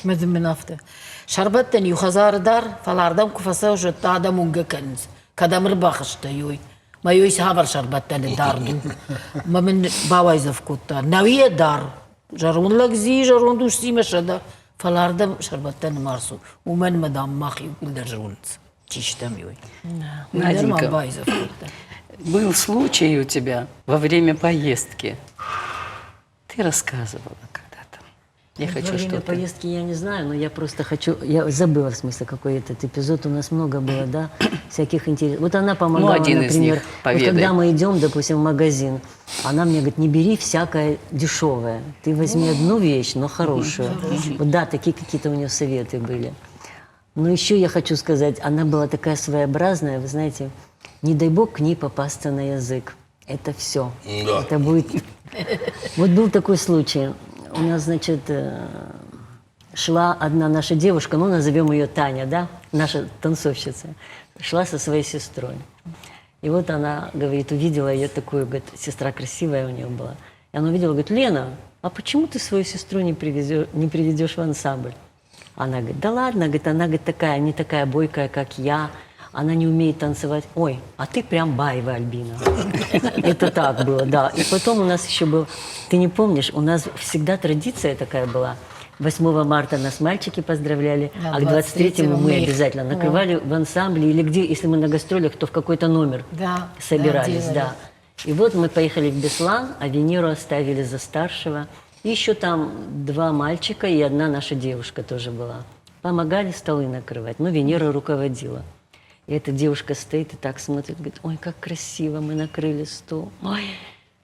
Speaker 4: мӕ дын мын афтӕ. Сӕрбӕттӕн иу хӕдзары дӕр, фӕлӕ ардӕм куы фӕцӕуыс, уӕд та адӕм уынгӕ кӕнынц. Кӕдӕм ӕрбахызтӕ, ой. Мӕ ой цавӕр сӕрбӕттӕны дард у. Мӕ мын бауайдзӕф кодта. Нӕуийӕ дӕр. Зӕронд лӕг зи, зӕронд ус зимӕ сӕдӕ. Фӕлӕ ардӕм сӕрбӕттӕны ма рцу. Уымӕн мӕ, дам, мах иууылдӕр зонынц. Чи стӕм, ой.
Speaker 1: Наденька, был случай у тебя во время поездки. Ты рассказывала когда-то. Я хочу,
Speaker 5: Во время
Speaker 1: что
Speaker 5: поездки я не знаю, но я просто хочу... Я забыла, в смысле, какой этот эпизод. У нас много было, да, всяких интересных... Вот она помогала,
Speaker 1: Ну, один из
Speaker 5: например,
Speaker 1: них,
Speaker 5: вот
Speaker 1: поведай.
Speaker 5: когда мы идем, допустим, в магазин, она мне говорит, не бери всякое дешевое. Ты возьми одну вещь, но хорошую. Вот да, такие какие-то у нее советы были. Но еще я хочу сказать, она была такая своеобразная, вы знаете, не дай бог к ней попасться на язык. Это все.
Speaker 3: Да.
Speaker 5: Это будет... Вот был такой случай. У нас, значит, шла одна наша девушка, ну, назовем ее Таня, да, наша танцовщица, шла со своей сестрой. И вот она, говорит, увидела ее такую, говорит, сестра красивая у нее была. И она увидела, говорит, Лена, а почему ты свою сестру не, привезешь, не приведешь в ансамбль? Она говорит, да ладно, говорит, она говорит, такая, не такая бойкая, как я, она не умеет танцевать. Ой, а ты прям Баева Альбина. Это так было, да. И потом у нас еще был, ты не помнишь, у нас всегда традиция такая была. 8 марта нас мальчики поздравляли,
Speaker 4: Да,
Speaker 5: а к 23-му мы
Speaker 4: мы их.
Speaker 5: обязательно накрывали в ансамбле или где, если мы на гастролях, то в какой-то номер
Speaker 4: Да,
Speaker 5: собирались,
Speaker 4: да, делали.
Speaker 5: да. И вот мы поехали в Беслан, а Венеру оставили за старшего. И еще там два мальчика и одна наша девушка тоже была. Помогали столы накрывать, но Венера руководила. И эта девушка стоит и так смотрит, говорит, ой, как красиво мы накрыли стол. Ой,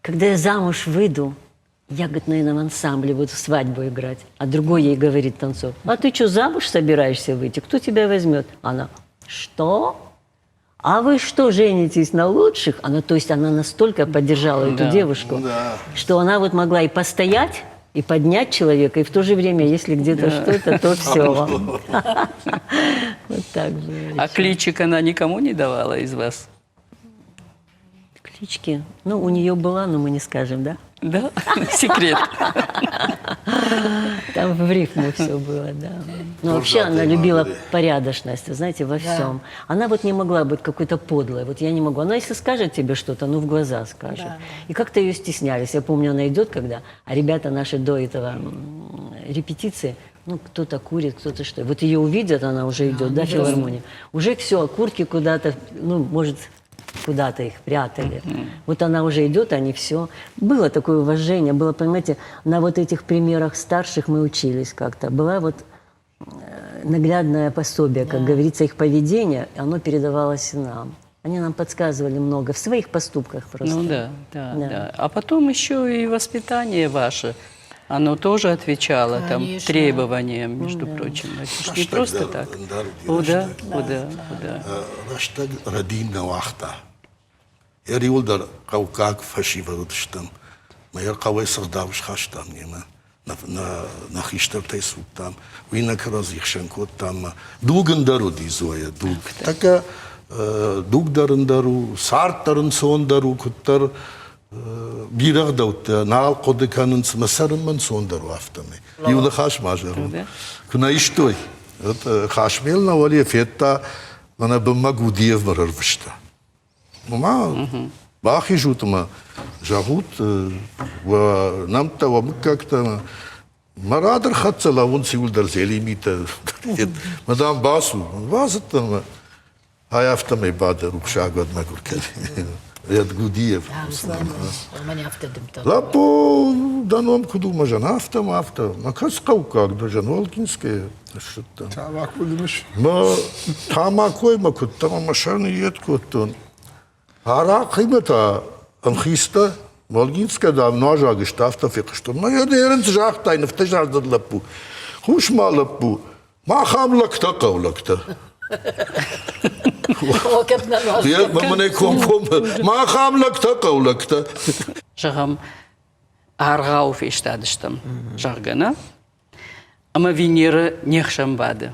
Speaker 5: когда я замуж выйду, я, говорит, наверное, в ансамбле буду свадьбу играть. А другой ей говорит танцор, а ты что, замуж собираешься выйти? Кто тебя возьмет? Она, что? А вы что, женитесь на лучших? Она, то есть она настолько поддержала эту
Speaker 1: Да.
Speaker 5: девушку,
Speaker 3: Да.
Speaker 5: что она вот могла и постоять, и поднять человека, и в то же время, если где-то что-то, то все. Вот так было.
Speaker 1: А кличек она никому не давала из вас?
Speaker 5: Клички? Ну, у нее была, но мы не скажем, да?
Speaker 1: Да? Секрет.
Speaker 5: Там в рифму все было, да. Но вообще
Speaker 3: Пуржатые
Speaker 5: она любила
Speaker 3: могли.
Speaker 5: порядочность, вы знаете, во всем. Она вот не могла быть какой-то подлой, вот я не могу. Она если скажет тебе что-то, ну в глаза скажет. И как-то ее стеснялись. Я помню, она идет когда, а ребята наши до этого репетиции, ну, кто-то курит, кто-то что. Вот ее увидят, она уже идет, да, в филармонию. Уже все, куртки куда-то, ну, может, куда-то их прятали. Mm-hmm. Вот она уже идет, они все. Было такое уважение, было, понимаете, на вот этих примерах старших мы учились как-то. Была вот наглядное пособие, как да. говорится, их поведение, оно передавалось и нам. Они нам подсказывали много в своих поступках просто.
Speaker 1: Ну да, да, да. да. А потом еще и воспитание ваше, оно тоже отвечало там требованиям, между ну, да. прочим. Это ж не просто так. О, да, о, да, о, да.
Speaker 3: Рӕстӕг рӕдийын нӕ уагъта. Йӕ риуыл дӕр хъӕуккаг фӕсивӕд уыдыстӕм. Мӕ йӕ хъӕуӕй сыгъдау схастам немӕ. Нӕ хистӕртӕй суыдтам, уый нӕ кӕрӕдзи хсӕн кодтам. Дуг ӕндӕр уыди, Зоя, дуг. Тӕккӕ дуг дӕр ӕндӕр у, цард дӕр ӕнцондӕр у, куыддӕр бирӕ ӕгъдӕуттӕ нал хъуыды кӕнынц, мӕ цӕрынмӕ ӕнцондӕр у афтӕмӕй. Иу ныхас ма зӕгъон. Куы нӕ истой, Хасмел нӕ уӕле федта, мӕнӕ бынмӕ Гудиевмӕ ӕрвыста. Ма бахизут ӕмӕ зӕгъут уӕ нӕмттӕ, уӕ мыггӕгтӕ. Мӕ рад ӕрхӕццӕ лӕууынц иуылдӕр зелимитӕ. Мӕ дам бацу. Бацыдтӕн ӕмӕ ай афтӕмӕй бады рухсаг уӕд мӕгуыр кӕд. Гудиев. Лӕппу, дӕ ном куыд у, мӕ зӕн, афтӕ ма афтӕ. Мӕ кӕц хъӕуккаг дӕ, зӕн Олгинская ссыдтӕн.
Speaker 7: Тамако дымыс?
Speaker 3: Мӕ тамакоймӕ куыдтӕ мӕ сӕр ныййед кодтон. Арахъимӕ та ӕмхицтӕ Олгинская, дам, нуазаг сты, афтӕ фехъуыстон. Мӕ йӕ ерын загътай, ныфтӕ загъдӕд лӕппу. Хъус ма, лӕппу, мах ам лӕгтӕ хъӕуы лӕгтӕ. Мӕнӕ комкоммӕ мах ам лӕгтӕ хъӕуы лӕгтӕ.
Speaker 1: Зӕгъӕм, аргъау фестадыстӕм, зӕгъгӕ, нӕ? Ӕмӕ Венера не хсӕн бады.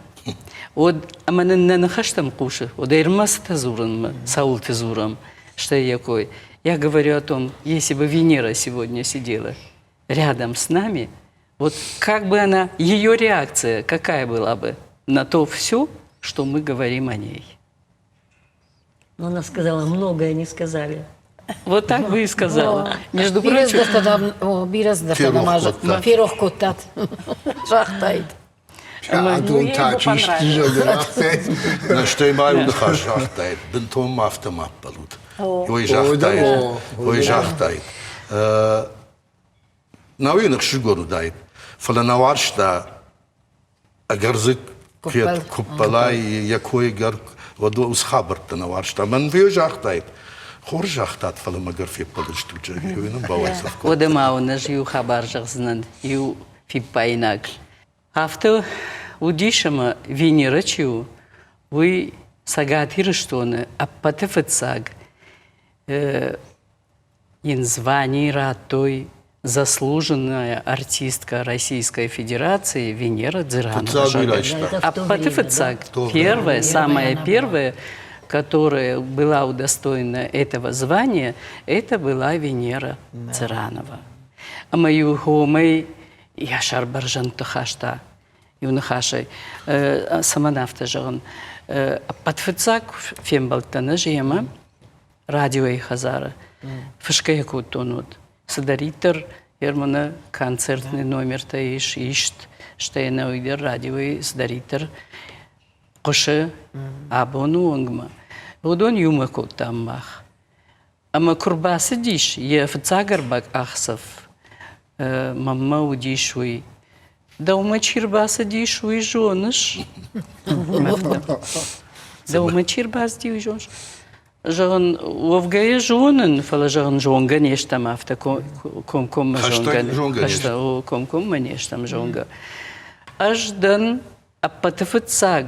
Speaker 1: Уӕд ӕмӕ нын нӕ ныхӕстӕм хъусы, уӕд ӕрмӕстытӕ дзурынмӕ, цӕуылты дзурӕм, стӕй йӕ кой. Я говорю о том, если бы Венера сегодня сидела рядом с нами, вот как бы она, ее реакция какая была бы на то все, что мы говорим о ней?
Speaker 5: Но она сказала, многое не сказали.
Speaker 1: Вот так бы и сказала. Между прочим...
Speaker 4: Бирӕ цыдӕртӕ ферох кодтат, загътаид.
Speaker 7: Адон та чи
Speaker 3: Стӕй ма иу ныхас загътаид, бынтон ма афтӕ ма ӕппӕлут. Ой загътаид, ой загътаид. Науи ныхсызгон уыдаид, фӕлӕ нӕ уарзта ӕгӕр дзы куыппӕлӕй йӕ кой ӕгӕр уӕд уыцы хабӕрттӕ нӕ уарзта. Мӕн фе загътаид, хорз загътат, фӕлӕ мӕ ӕгӕр феппӕлдыстут, зӕгъгӕ, нын бауайдзӕф кодта.
Speaker 1: Уӕдӕ ма уын ӕз иу хабар зӕгъдзынӕн, иу фиппаинаг. Афтӕ уыдис, ӕмӕ Венера чи у, уый Цӕгат Ирыстоны ӕппӕты фыццаг йын звани радтой заслуженная артистка Российской Федерации Венера Дзиранова. Ӕппӕты фыццаг, первая, самая первая, которая была удостоена этого звания, это была Венера Циранова. Ӕмӕ-иу хомӕй йӕ сӕр бӕрзӕндты хаста. Иу ныхасӕй, цӕмӕн афтӕ зӕгъын, ӕппӕт фыццаг фембӕлдтӕн ӕз йемӕ радиойы хӕдзары фысгӕ йӕ кодтон уӕд. Цыдӕриддӕр Германы концертный номертӕ ис ист, стӕй ӕнӕуый дӕр радиойы цыдӕриддӕр хъуысы абоны онгмӕ. Уыдон иумӕ кодтам мах. Ӕмӕ куы рбацыдис йӕ фыццаг ӕрбакъахдзӕф, мӕнмӕ уыдис уый. Дӕумӕ чи рбацыдис, уый зоныс? Дӕумӕ чи рбацыди, уый зоныс? Зӕгъын, уӕвгӕ йӕ зонын, фӕлӕ зӕгъын, зонгӕ не стӕм афтӕ комкоммӕ зонгӕ. Комкоммӕ не стӕм зонгӕ. Ӕз дӕн ӕппӕты фыццаг,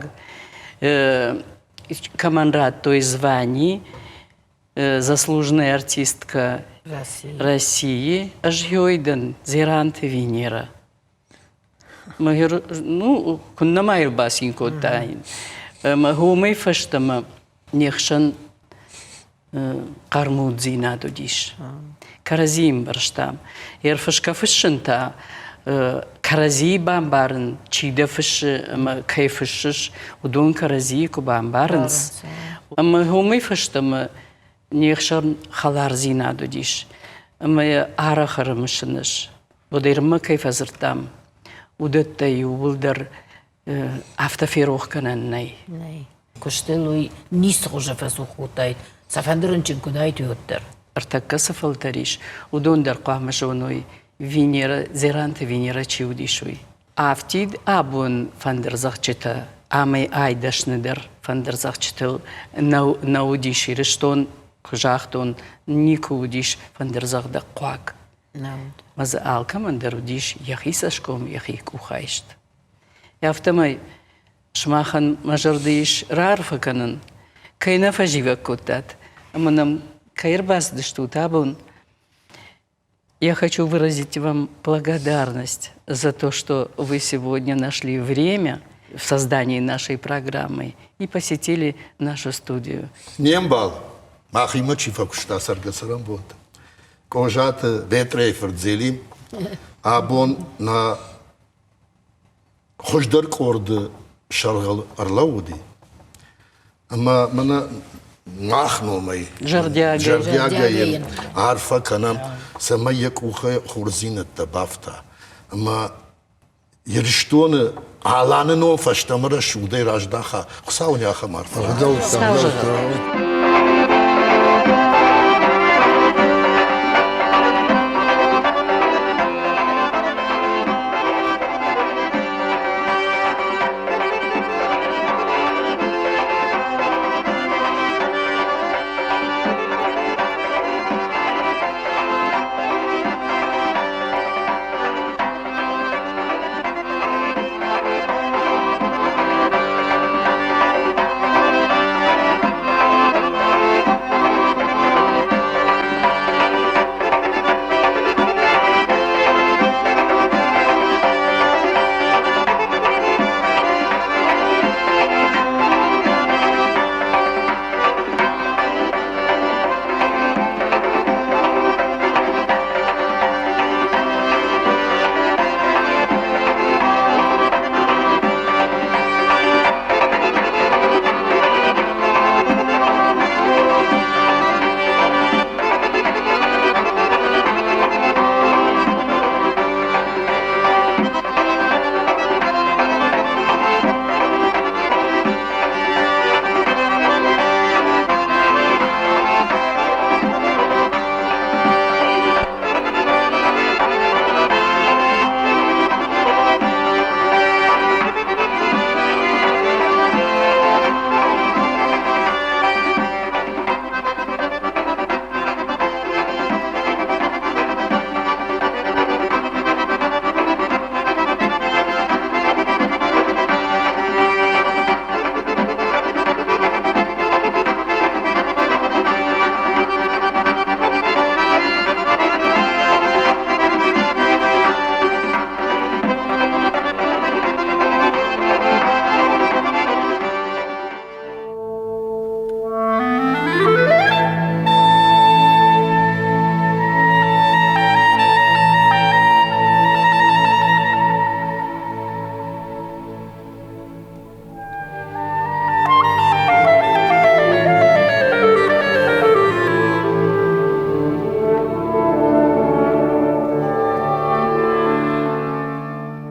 Speaker 1: кӕмӕн радтой звани, заслуженная артистка России, ӕз дӕн Дзеранты Венера. Ну, куыннӕ ма йыл бацин кодтаин. Ӕмӕ уымӕй фӕстӕмӕ не хсӕн хъӕрмуддзинад уыдис. Кӕрӕдзийы ӕмбӕрстам. Ӕрфысгӕ фыссын та кӕрӕдзийы бамбарын, чи дӕ фыссы ӕмӕ кӕй фыссыс, уыдон кӕрӕдзийы куы бамбарынц. Ӕмӕ уымӕй фӕстӕмӕ не хсӕн хӕлардзинад уыдис. Ӕмӕ йӕ арӕх ӕрымысыныс. Уӕд кӕй фӕдзырдтам, уыдӕттӕ иууылдӕр афтӕ ферох кӕнӕн нӕй.
Speaker 4: Нӕй. Куыстыл уый ницы хуызы фӕцух кодтаид. Сӕ фӕнды рынчын куы уыдаид, уӕддӕр.
Speaker 1: Ӕртӕккӕ цы фӕлтӕр ис, уыдон дӕр хъуамӕ зоной, Венера, Дзеранты Венера чи уыдис, уый. Афтид абон фӕндырдзӕгъдджытӕ амӕй ай дӕсныдӕр фӕндырдзӕгъдджытыл нӕ уыдис Ирыстон, куы загътон, никуы уыдис фӕндырдзӕгъдӕг хъуаг. Мӕ дзы алкӕмӕн дӕр уыдис йӕхи цӕсгом, йӕхи къухайст. Афтӕмӕй сымахӕн мӕ зӕрды ис раарфӕ кӕнын, кӕй нӕ фӕзивӕг кодтат ӕмӕ нӕм кӕй ӕрбацыдыстут абон. Я хочу выразить вам благодарность за то, что вы сегодня нашли время в создании нашей программы и посетили нашу студию.
Speaker 3: Не мбал, махимӕ чи фӕкуыста цӕргӕ-цӕрӕнбонты. Къозаты Бетърейы фырт Зелим абон нӕ хуыздӕр къорды сӕргъыл ӕрлӕууыди. Ӕмӕ мӕнӕ мах номӕй зӕрдиагӕй йын арфӕ кӕнӕм, цӕмӕй йӕ къухы хорздзинӕдтӕ бафта. Ӕмӕ Ирыстоны Аланы ном фӕстӕмӕ рӕсугъдӕй раздаха. Хуыцау ын ахӕм арфӕ.